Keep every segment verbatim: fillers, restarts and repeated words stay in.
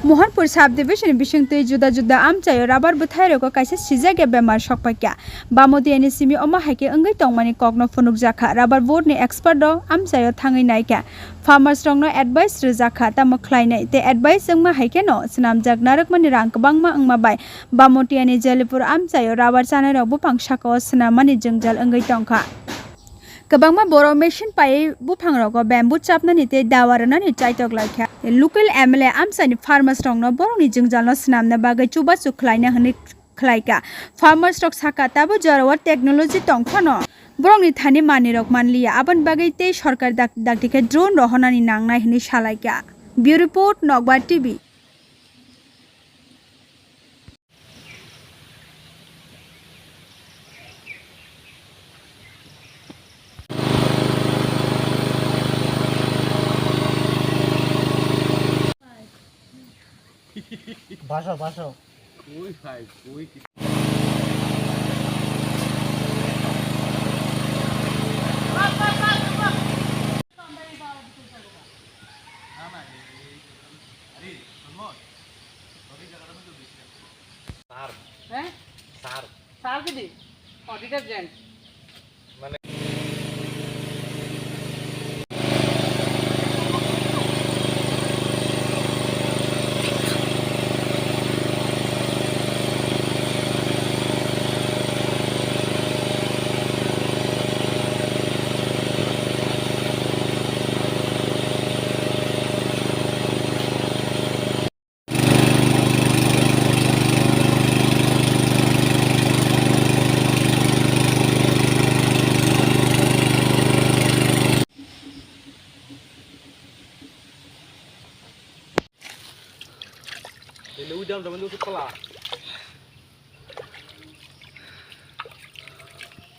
Mohanpur subdivision bisingtwi juda juda amchaio rubber bwthairogo kaisa sijakya bemar sokpaikha. Bamotiyani simi omo hai khe wngwi tongmani kokno phunukjakha. Rubber board ni expert rok amchaio thangwi naikha. Farmers rokno advice rwjakha, tamo khlainai tei advice wngma hai kheno swnamjak narwkmani rang kwbangma wngma bai Bamotiyani Jalipur amchaio rubber chanairok buphang sakao swnammani jwngjal wngwi tongkha. Kwbangma borok machine paiwi buphangrogo bamboo chapnani tei dawa rwnani chaitok laikha. Local M L A amchaini farmers rokno borokni jwngjalno swnamna bagwi chubachu khlaina hwnwi khlaikha. Farmers rok sakha, tabo jorao technology tongphano borokni thani manwirok manliya, aboni bagwi tei sorkar dak-, dakti khe drone rohornani nangnai hwnwi salaikha. Bureau Report, Nokbar T V. Baso, baso. Koi hai, koi ki- Sir. Hah? Sir gidi? Oh, detergent. Mane Ele ujan teman tu kepala.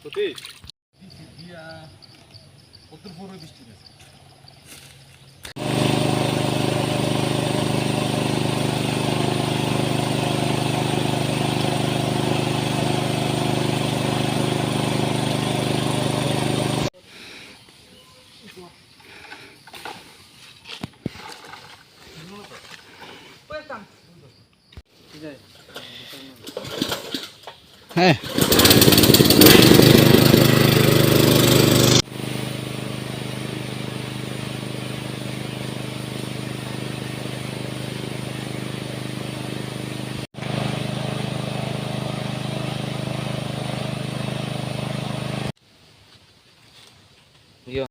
Putih. Hey.